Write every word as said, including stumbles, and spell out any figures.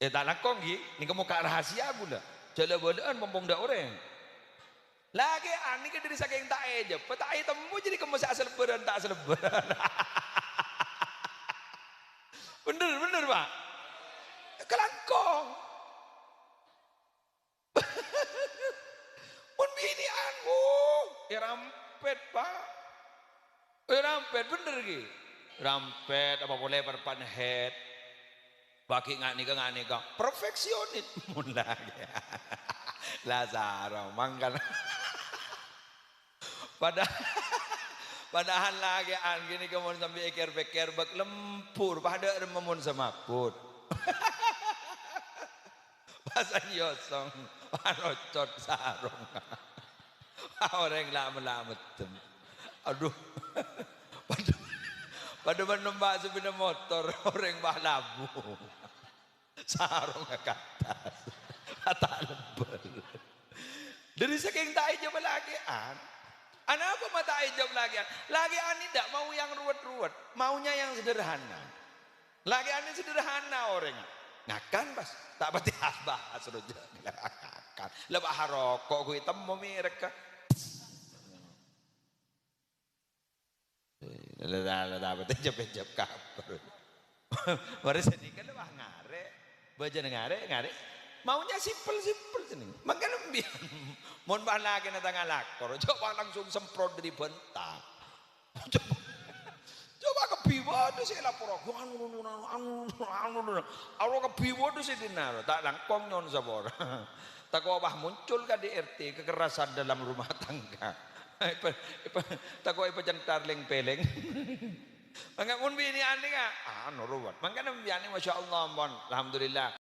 Eh, ta' langkong, ghi. Nèka mokka' rahasia ghulâ. Jhâ' la-bâlâ'ân pompong dâ' orèng. Lakè'an nèka dhâri sakèng ta' èjhâbhâ, ta' ètemmo jârèya kemma sè asalebbhârân, ta' asalebbhârân. Bhender, bhender, Pak? Kalangkong. Mon binè'an, wuh, èrampèt, Pak. Èrampèt, bhender, ghi? Èrampèt, apa polè parpa'na head. Bâgi nga' nèka, nga' nèka. Perfeksionis. Mon lakè'an. La sarong, mangkana. Pada-, padahal lakè'an ghânèka mon sambi èkèr-pèkèr, bâk lembur, padâ remma mon sè mabut. Pas nyosong, parocot sarong. Orèng la-, la-, meddem. Adhu. Padâ, padâ bân nompa' sepeda motor, orèng pas labu. Sarongnga ka attas. Ta' lebbâr. Dhâri sakèng ta' èjhâbhâ lakè'an. Anapa ma' ta' èjhâbhâ lakè'an? Lakè'an nèka ta' mau yang ruwet-ruwet, maunya yang sederhana. Lakè'an nèka sederhana orèngnga. Ngakan, pas. Ta' patè abâs, roja. Ngakan. La, bâ' aroko' ghu ètemmo mèrèk, ka. La, la, la, ta' patè jhep-jhep kabur. Marè sanèka la, bâ' ngarè'. Bâjâna ngarè', ngarè'. Maunya simpel-simpel jeneng. Mangkana embiyan. Mon bâ' lakèna ta' ngalakor, coba langsung semprot dâri bânta. Coba, coba kabbhi bâdâ sè lapor, "Anu, anu, anu, anu, anu, anu." Aro kabbhi bâdâ sè dinaro, ta' langkong nyo'on sapora. Tako' pas muncul ka D R T, kekerasan dalam rumah tangga. Epa-, epa-, tako' èpacentar lèng-pèlèng. Mangka mon binè'an nèka, anu, ruwet. Mangkana binè'an nèka, masyaallah, ampon. Alhamdulillah.